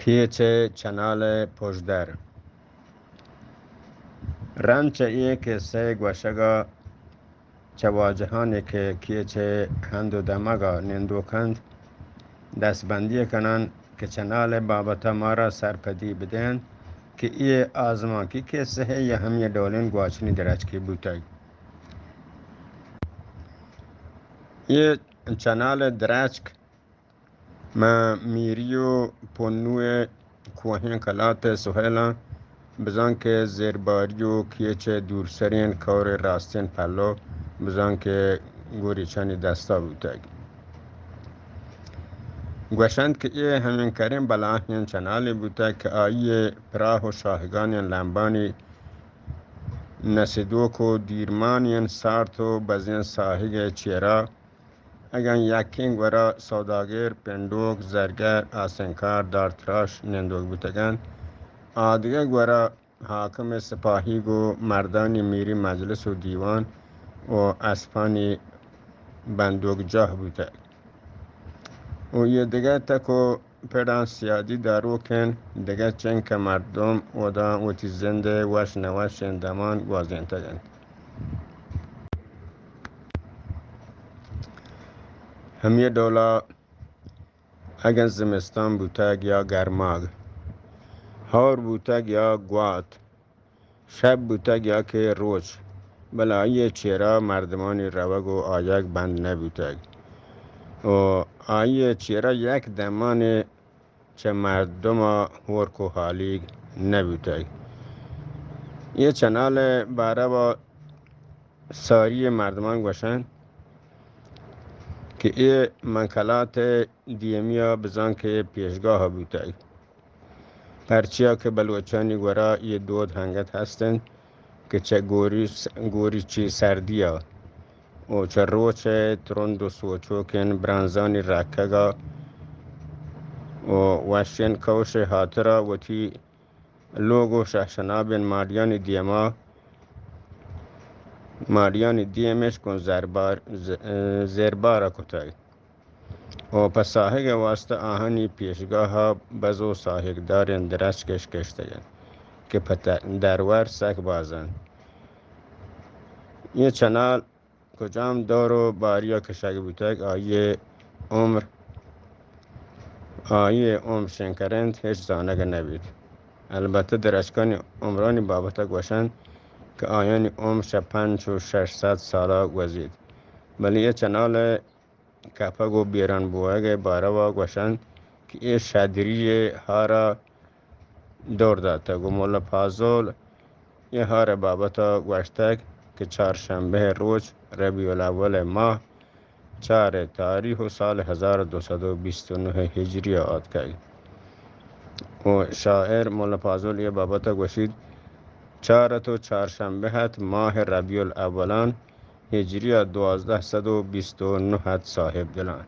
کیچ ءِ چنال ءِ پژدر۔ رند چہ اے کسہ ءِ گوشگ ءَ چہ واجہانی کہ کیچ ءِ ہند ءُ دمگ ءَ نندوک انت، دستبندی کن انت کہ چنال ءِ بابت ءَ مارا سرپدی بدئینت کہ اے آزمانکی کسہ ءِ یا ہمے ڈولیں گواچنی درچکے بوتگ۔ اے چنال ءِ درچک ماں میری ءُ پنو ءِ کوہیں کلات ءِ سہیلاں، بزاں کہ زیرباری ءُ کیچ ءِ دورسریں کور ءِ راستیں پلو، بزاں کہ گوریچانی دستا بوتگ۔ گوشنت کہ اے ہمینکریں بلاہیں چنالے بوتگ کہ آئی ءِ پراہ ءُ شاہگانیں لمبانی نسیدوک ءُ دیرمانیں سارت ءُ بزیں ساہگ ءِ چیرا اگاں یکیں گورا سوداگر، پنڈوک، زرگر، آسنکار، دارتراش نندوک بوتگ انت، آ دگہ گورا حاکم ءِ سپاہیگ ءُ مردانی میری مجلس ءُ دیوان ءُ اسپانی بندوک جاہ بوتگ ءُ اے دگہ تک ءُ پڑاں سیادی داروکیں، دگہ چنکہ مردم اودا وتی زند ءِ وش نوشیں دمان گوازینتگ انت۔ ہمے ڈولا اگاں زمستان بوتگ یا گرماگ، ہور بوتگ یا گوات، شپ بوتگ یا کہ روچ، بلے آئی ءِ چیرا مردمانی روگ ءُ آیگ بند نہ بوتگ ءُ آئی ءِ چیرا یک دمانے چہ مردم ءَ ہورک ءُ ہالیگ نہ بوتگ۔ اے چنال ءِ بارہ ءَ ساری ءِ مردمان گوشنت کہ اے ماں کلات ءِ دیمی ءَ بزاں کہ پیشگاہ ءَ بوتگ، پرچیا کہ بلوچانی گورا اے دود ہنگت ہست انت کہ چہ گوری، گوریچی سردی ءَ ءُ چہ روچ ءِ ترند ءُ سوچوکیں برانزانی رکگ ءَ ءُ وشیں کوش ءِ ہاترا وتی لوگ ءُ شہشنابیں ماڑیانی دیما، ماڑیانی دیمش گوں زربار، ز-، زیربار ءَ کتگ ءُ پہ ساہگ ءِ واستہ آہانی پیشگاہ ءَ بز ءُ ساہگداریں درچکش کشتگ انت کہ پہ ت-، درور سک باز انت۔ اے چنال کجام دور ءُ باری ءَ کشگ بوتگ، آئی ءِ عمر، آئی ءِ عمر شنکر انت، ہچ زانگ نہ بیت۔ البتہ درچکانی عمرانی بابت ءَ گوشنت کہ آیانی عمر چہ پنچ ءُ شش سد سال ءَ گوزیت، بلے اے چنال ءِ کپگ ءُ بیران بوہگ ءِ باروا گوشنت کہ اے شدری ءِ ہارا دور داتگ ءُ ملا پازل اے ہار ءِ بابت ءَ گوشتگ کہ چارشنبہ ءِ روچ ربیع الاول ءِ ماہ چار ءِ تاریخ ءُ سال ہزار دو سد ءُ بیست ءُ نہ ہجری ءَ آتکگ ءُ شاعر ملا پازل اے بابت ءَ گوشیت، چار ات ءُ چارشنبہ ات ماہ ربیع الاولان ہجری ءَ دوازدہ سد ءُ بیست ءُ نہ ات صاحب دلان۔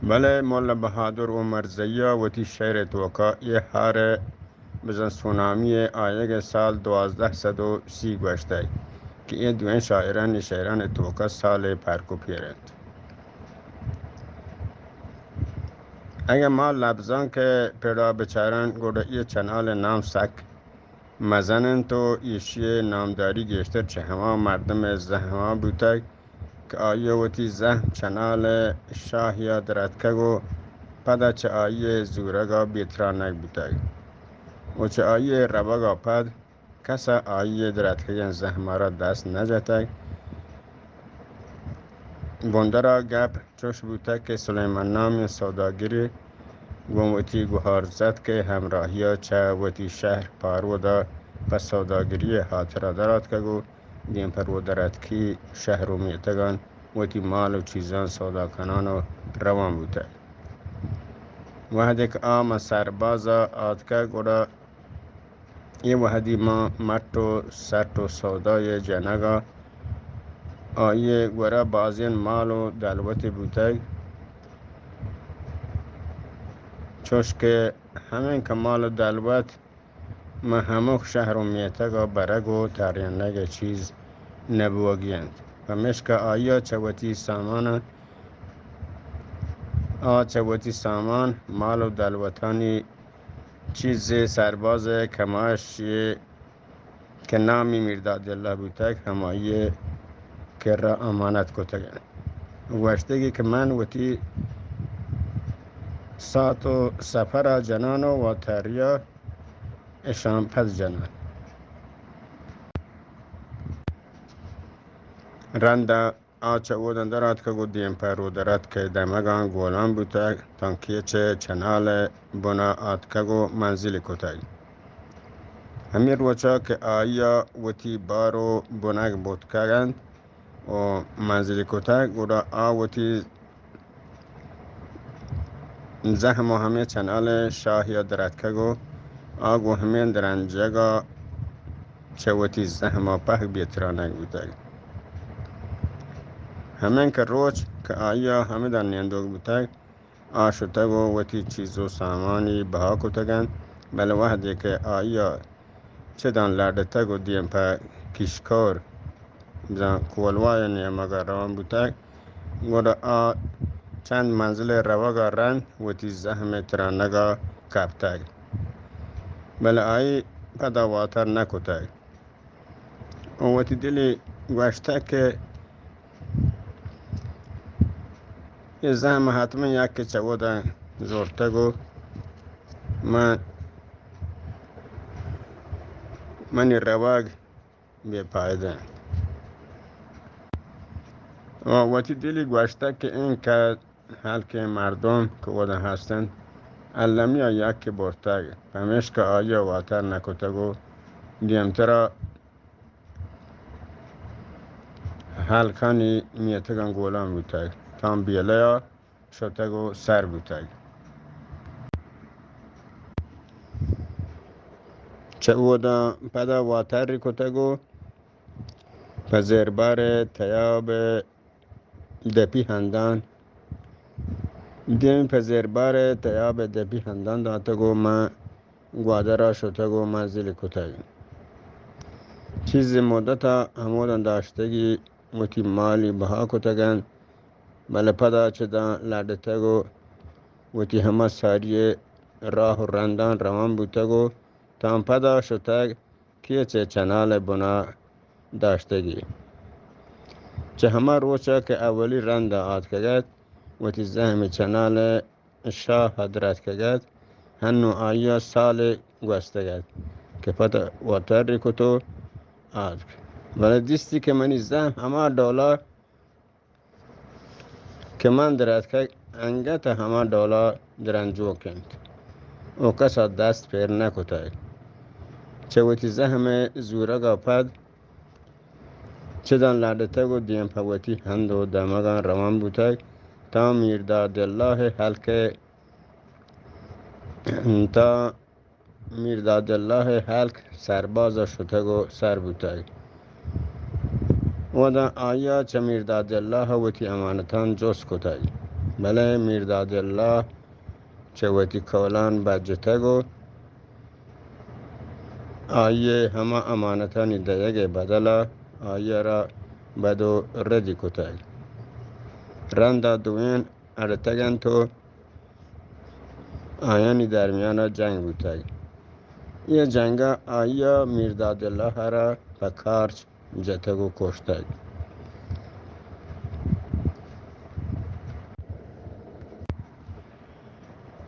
بلے ملا بہادر عمرزئی ءَ وتی شعر ءِ توکا اے ہار ءِ بزاں سونامی ءِ آیگ ءِ سال دوازدہ سد ءُ سی گوشتگ کہ اے دوئیں شاعرانی شعرانی توکا سال ءِ پرک ءُ پیر انت۔ اگاں ما لبزانک ءِ پڑا بچارن گڑا اے چنال ءِ نام سک مزن انت ءُ ایشی ءِ نامداری گیشتر چہ ہما مردم ءِ زہما بوتگ کہ آئی ءَ وتی زہم چنال ءِ شاہی ءَ دراتکگ ءُ پدا چہ آئی ءِ زورگ ءَ بے ترانگ بوتگ ءُ چہ آئی ءِ روگ ءَ پد کس ءَ آئی ءِ دراتکگیں زہم ءَ را دست نہ جتگ۔ بندر ءَ گپ چوش بوتگ کہ سلیمان نامیں سوداگرے گوں وتی گہارزتک ءِ ہمراہی ءَ چہ وتی شہر پارود ءَ پہ سوداگری ءِ ہاترا دراتکگ ءُ دیم پہ رودراتکی شہر ءُ میتگاں وتی مال ءُ چیزاں سودا کنان ءُ روان بوتگ۔ وہدے کہ آ ماں سرباز ءَ آتکگ گڑا اے وہدی ماں مٹ ءُ سٹ ءُ سودای ءِ جنگ ءَ آئی ءِ گورا بازیں مال ءُ دلوتے بوتگ، چوش کہ ہمینکہ مال ءُ دلوت ماں ہمک شہر ءُ میتگ ءَ برگ ءُ ترینگ ءِ چیز نہ بوگی انت، پمیشکہ آئی ءَ چہ وتی سامان ءَ آ چہ وتی سامان، مال و دلوتانی چیزے سرباز کماش یے کہ نامی میرداد اللہ بوتگ، ہمائی کرا امانت کتگ۔ گوشتگی کہ من وتی ساعت و سفر جنان و واتریا اشان پد جنان۔ رندا آ چہ اوداں در آتکگ و دیم پہ رودراتک ءِ دمگاں گولان بوتگ، تاں کیچ ءِ چنال ءِ بنا آتکگ و منزل کتگ۔ ہمے روچا کہ آئی ءَ وتی بار و بنگ بوتکگ انت و منزل کتگ، گڑا آ وتی زہم و ہمے چنال ءِ شاہی ءَ دراتکگ و آ گوں ہمے درنجگ ءَ چہ وتی زہم ءَ پہک بے ترانگ بوتگ۔ ہمینکہ روچ کہ آئی ءَ ہمدا نندوک بوتگ، آ شتگ و وتی چیز و سامانی بہا کتگ انت، بلے وہدے کہ آئی ءَ چداں لڈتگ و دیم پہ کشکور، بزاں کولواہ ءِ نیمگ ءَ روان بوتگ، گڑا آ چند منزلے روگ ءَ رند وتی زہم ءِ ترانگ ءَ کپتگ، بلے آئی پدا واتر نہ کتگ و وتی دلی گوشتگ کہ اے زہم حتماً یکے چہ اوداں زرتگ و من، منی روگ بے پائدہ انت۔ و وتی دلی گوشتگ کہ این کہ ہلکیں مردم کہ اوداں ہست انت، المی ءَ یکے برتگ، پمیشکا آئی ءَ واتر نہ کتگ و دیمترا ہلکانی میتگاں گولان بوتگ، تاں بیلہ ءَ شتگ و سر بوتگ۔ چہ اوداں پدا واتری کتگ و پہ زیربار ءِ تیاب ءِ دپی ہندان، دیم پہ زیربار ءِ تیاب ءِ دپی ہندان داتگ و من گوادر ءَ شتگ و منزل کتگ۔ چیزے مدت ءَ ہموداں داشتگی وتی مالی بہا کتگ انت، بلے پدا چداں لڈتگ و وتی ہما ساری ءِ راہ و رنداں روان بوتگ و تاں پدا شتگ کیچ ءِ چنال ءِ بنا داشتگی۔ چہ ہما روچ ءَ کہ اولی رند ءَ آتکگ ات، وتی زہم ءِ چنال ءِ شاہ ءَ دراتکگ ات، ہنوں آئی ءَ سالے گوستگ ات کہ پدا واتری کت و آتک، بلے دیستی کہ منی زہم ہما ڈول ءَ کہ من دراتکگ، انگت ہما ڈول ءَ درنجوک انت و کس ءَ دست پر نہ کتگ۔ چہ وتی زہم ءِ زورگ ءَ پد چداں لڈتگ و دیم پہ وتی ہند و دمگاں روان بوتگ، تاں میرداد اللہ ءِ ہلک ءَ، تاں میرداد اللہ ءِ ہلک سرباز ءَ شتگ و سر بوتگ۔ اوداں آئی ءَ چہ میرداد اللہ ءَ وتی امانتاں جست کتگ، بلے میرداد اللہ چہ وتی کولان بجتگ و آئی ءِ ہما امانتانی دئیگ ءِ بدل ءَ آئی ءَ را بد و ردی کتگ۔ رند ءَ دوئین اڑتگ انت و آیانی درمیان ءَ جنگ بوتگ۔ اے جنگ ءَ آئی ءَ میرداد اللہ ءَ را پہ کارچ جتگ و کشتگ۔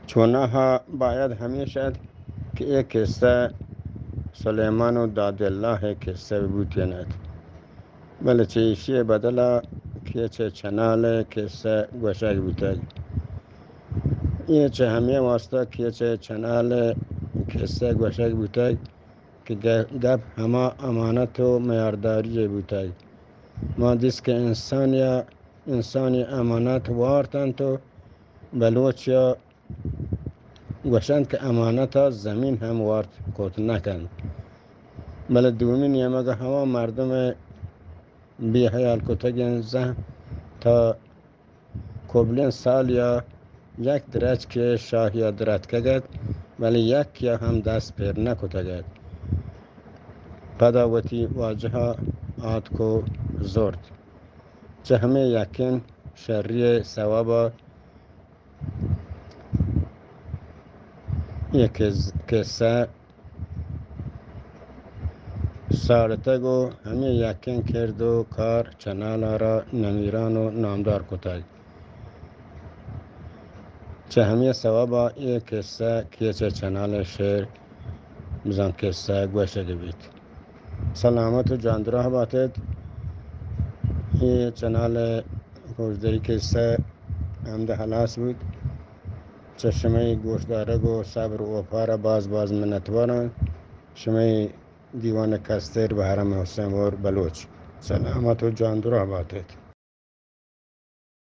چوناہا باید ہمیش ات کہ اے کسہ سلیمان و داد اللہ ءِ کسہ بوتین ات۔ بلے چہ ایشی ءِ بدل ءَ کیچ ءِ چنال ءِ کسہ گوشگ بوتگ۔ اے چہ ہمے واستا کیچ ءِ چنال ءِ کسہ گوشگ بوتگ کہ گ-، گپ ہما امانت و میارداری ءِ بوتگ۔ ما دیست کہ انسانی ءَ، انسانی امانت وارت انت و بلوچ ءَ گوشنت کہ امانت ءَ زمین ہم وارت کت نہ کنت۔ بلے دومی نیمگ ءَ ہما مردم ءِ بے حیال کتگیں زہم تا کبلیں سالی ءَ یک درچکے شاہی ءَ دراتکگ ات، بلے یکے ءَ ہم دست پر نہ کتگ ات۔ پدا وتی واجہ ءَ آتک و زرت۔ چہ ہمے یکیں شری ءِ سوب ءَ یک کس-، کسہ ساڑتگ و ہمے یکیں کرد و کار چنال ء را نمیران و نامدار کتگ۔ چہ ہمے سوب ء اے کسہ کیچ ء چنال ء شعر بزاں کسہ گوشگ بیت۔ سلامت و جاندراہ بات ات۔ اے چنال ء گوشداری کسہ ہمد ء ہلاس بوت۔ چہ شمئے گوشدارگ و صبر و وپا را باز باز منتواراں۔ شمئے دیوان ء کستر بہرام حسین اور بلوچ۔ سلامت و جاندراہ بات ات۔